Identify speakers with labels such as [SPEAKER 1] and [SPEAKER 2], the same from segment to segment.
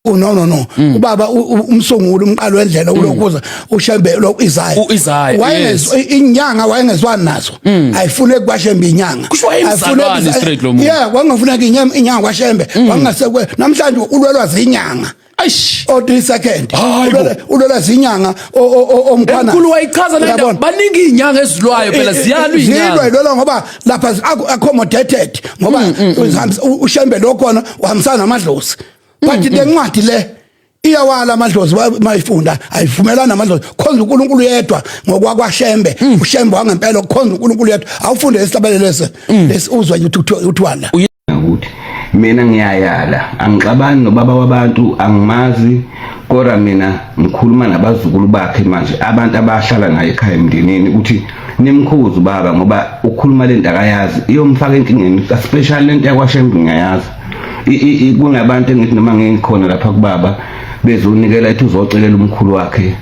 [SPEAKER 1] No, no, no, ubaba umsunguli, umqalo wendlela ulokuza uShembe lo Isaiah.
[SPEAKER 2] U-Isaiah,
[SPEAKER 1] wayengezwa inyanga, wayengezwani nazo, ayifuneki kwaShembe inyanga.
[SPEAKER 2] Kusho wayemzalwane straight lo muntu.
[SPEAKER 1] Yeah, wangafuneka inyanga kwaShembe, wangasekwe. Namhlanje ulwelwa zinyanga.
[SPEAKER 2] Eish.
[SPEAKER 1] O 3 second.
[SPEAKER 2] Hayi bo.
[SPEAKER 1] Ulwelwa zinyanga omkhwana.
[SPEAKER 2] Emkhulu, wayichaza le ndaba.
[SPEAKER 1] Uyabona?
[SPEAKER 2] Baningi izinyanga ezilwayo phela, ziyalwa
[SPEAKER 1] Zilwa.
[SPEAKER 2] izinyanga.
[SPEAKER 1] Ilwelwa ngoba lapha accommodated ngoba uShembe lo khona uhambisana namadlozi, but le ncwadi le iyawala amadlozi. Mayifunda ayivumelani namadlozi. Khonza uNkulunkulu yedwa ngokwakwaShembe, uShembe wangempela ukukhonza uNkulunkulu yedwa. Awufunde isihlabelelo lesi, lesi uzwe nje ukuthi uthiwani la.
[SPEAKER 3] Ukuthi mina ngiyayala, angixabani nobaba wabantu, angimazi, kodwa mina ngikhuluma nabazukulu bakhe manje, abantu abahlala naye ekhaya emndenini, ukuthi nimkhuze ubaba ngoba ukhuluma lento akayazi, iyomfaka enkingeni, especially lento yakwaShembe. Ngiyayazi, kunabantu engithi noma ngikhona lapha kubaba bezonikela, ethi uzocelela umkhulu wakhe,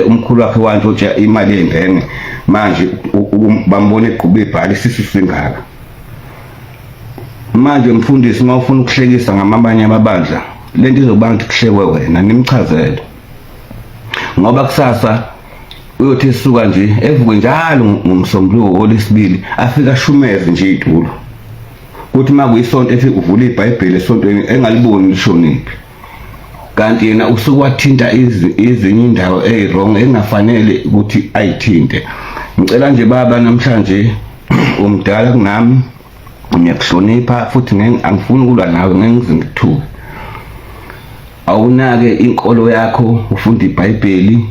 [SPEAKER 3] umkhulu wakhe wantshontsha imali yengane. Manje bambona egquba ibhali, isisu singaka. Manje mfundisi, uma ufuna ukuhlekisa ngamabanye amabandla, lento izoba ngathi kuhlekwe wena. Nimchazele ngoba kusasa uyothi esuka nje evuke njalo ngomsombuluko, olesibili, afike ashumeze nje itulo, kuthi uma kuyisonto ethi uvula iBhayibheli esontweni engaliboni lishoniphi, kanti yena usuke wathinta ezinye indawo eyi-wrong engafanele ukuthi ayithinte. Ngicela nje baba, namhlanje umdala kunami, ngiyakuhlonipha futhi angifuni ukulwa nawe, ngeke ngize ngikuthuke. Awunake inkolo yakho, ufunda iBhayibheli.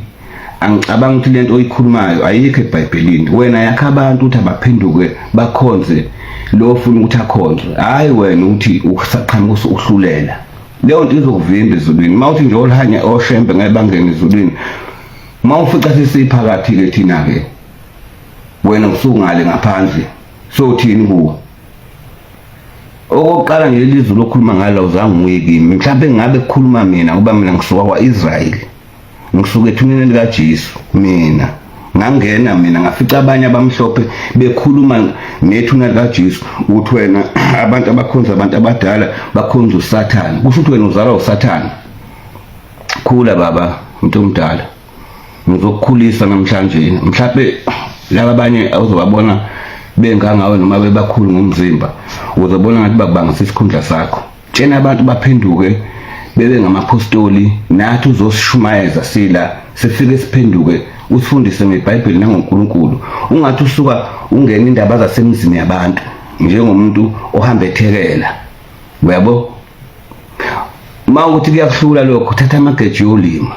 [SPEAKER 3] Angicabangi ukuthi lento oyikhulumayo ayikho eBhayibhelini. Wena yakha abantu ukuthi abaphenduke, bakhonze lo ofuna ukuthi akhonzwe, hhayi wena ukuthi usaqhamuka uhlulela. Leyo nto izokuvimba ezulwini. Uma uthi nje olhanya oShembe ngeke bangene ezulwini, uma ufica sesiphakathi-ke thina-ke, wena usungale ngaphandle, sothini kuwo? Okokuqala nje, leli zulu okhuluma ngalo awuzange uye kimi. Mhlawumbe ngabe kukhuluma mina ngoba mina ngisuka kwa-Israyeli, ngisuka ethuneni likaJesu. Mina ngangena, mina ngafica abanye abamhlophe bekhuluma nethuna likaJesu. Uthi wena abantu abakhonza abantu abadala bakhonza uSathane, kusho ukuthi wena uzalwa uSathane. Khula baba, umuntu omdala, ngizokukhulisa namhlanje. Mhlawumbe laba abanye awuzobabona bengangawe noma bebakhulu ngomzimba, uzobona ngathi bakubangisa isikhundla sakho. Tshena abantu baphenduke bebe ngamaphostoli, nathi uzosishumayeza sila sifike siphenduke, usifundise ngeBhayibheli nangoNkulunkulu. Ungathi usuka ungena indaba zasemzini yabantu njengomuntu ohamba ethekela, uyabo? Uma ukuthi kuyakuhlula lokho, thatha amageji yolima,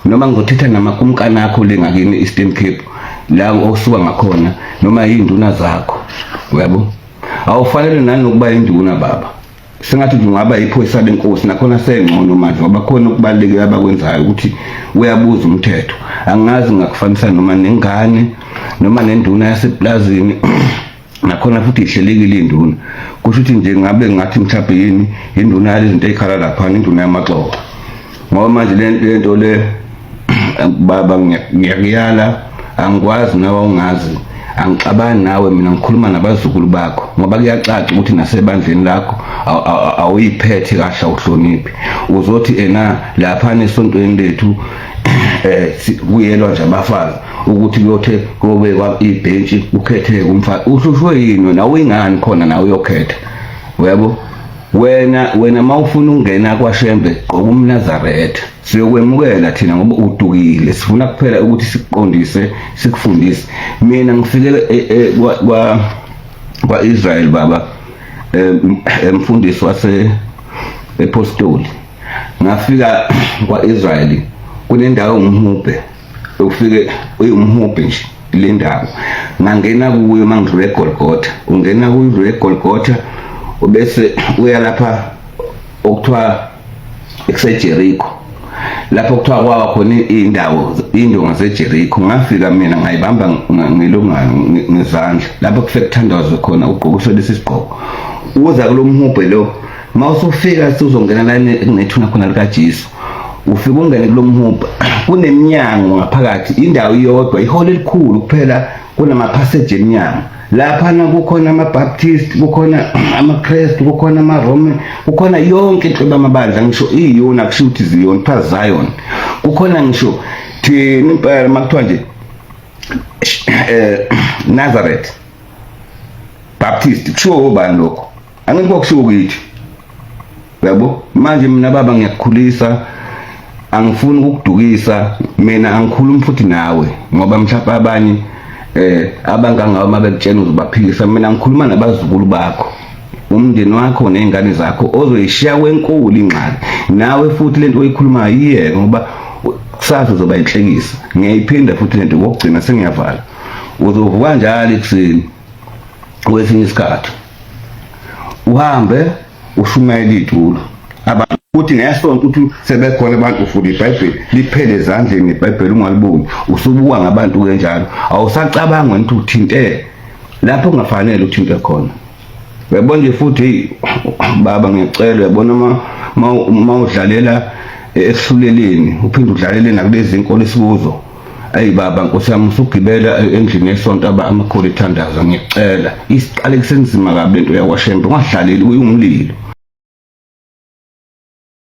[SPEAKER 3] noma ngizothetha namakumkani akho le ngakini Eastern Cape la osuka ngakhona, noma yinduna zakho, uyabo? Awufanele nanokuba induna baba, sengathi nje ungaba iphoyisa lenkosi, nakhona sengcono manje ngoba khona okubalulekile abakwenzayo ukuthi uyabuza umthetho. Angazi ngakufanisa noma nengane noma nenduna yaseplazini, nakhona futhi ihlelekile induna. Kusho ukuthi nje ngabe ngathi mhlawumbe yini, induna yalezi zinto ey'khala laphana, induna yamaxoxo, ngoba manje le nto le baba ngiyakuyala. Angikwazi nawe awungazi, angixabani nawe, mina ngikhuluma nabazukulu bakho ngoba kuyacaca ukuthi nasebandleni lakho awuyiphethe kahle, awuhloniphi. Uzothi ena laphana esontweni lethu kuyelwa nje abafazi ukuthi kuyothe kuyobekwa ibhentshi ukhetheke umfazi. Uhlushwe yini wena? Uyingani khona nawe uyokhetha, uyabo? Wena mawufuna ukungena kwaShembe, gqoka umNazaretha, siyokwemukela thina ngoba udukile. Sifuna kuphela ukuthi sikuqondise, sikufundise. Mina ngifike kwa kwa-Israel baba, emfundisi wase epostoli, ngafika kwa-Israel kunendawo engumhubhe, ufike uyumhubhe nje le ndawo. Ngangena kuyo mangidlula eGolgotha, ungena kuyo udlula eGolgotha, ubese uya lapha okuthiwa kuseJericho, lapho kuthiwa kwawa khona indawo, indonga zeJericho. Ngafika mina ngayibamba ngelungano ngezandla, lapho kufike kuthandazwe khona, ugqokiswe lesi sigqoko, uza kulo mhubhe lo. Uma usufika usuzongena la kunethuna khona likaJesu, ufike ungene kulo mhubhe, kuneminyango ngaphakathi, indawo iyodwa, iholo elikhulu kuphela, kunamaphaseji eminyango. Laphana kukhona ama-Baptist, kukhona amaKrestu, kukhona amaRoman, kukhona yonke inhlobo yamabandla, ngisho iyona kusho ukuthi Zion, kuthiwa Zion. Kukhona ngisho thina impela makuthiwa nje Nazareth Baptist, kushiwo obani lokho? Angeke kwakushiwo kithi. Uyabo? Manje mina baba ngiyakukhulisa, angifuni ukukudukisa, mina angikhulumi futhi nawe ngoba mhlawumbe abanye abangangawe mabekutshela uzobaphikisa. Mina ngikhuluma nabazukulu bakho, umndeni wakho nezingane zakho ozoyishiya kwenkulu ingxaki. Nawe futhi lento oyikhulumayo iyeke ngoba kusasa uzoba inhlekisa. Ngiyayiphinda futhi lento kokugcina sengiyavala. Uzovuka njalo ekuseni kwesinye isikhathi uhambe ushumayela itulo abantu, uthi ngesonto uthi sebekhona abantu, ufunda iBhayibheli liphele ezandleni iBhayibheli ungaliboni, usubuka ngabantu kanjalo, awusacabanga ukuthi uthinte lapho kungafanele uthinte khona. Uyabona nje futhi, hey baba, ngiyacela, uyabona uma udlalela ekuhluleleni uphinde udlalele nakulezi inkolo esikuzo. Ayi baba, nkosi yami, usugibela endlini yesonto amakhulu ethandaza, ngiyacela, isiqale kusenzima kabi lento yakwaShembe, ungahlaleli uyumlilo.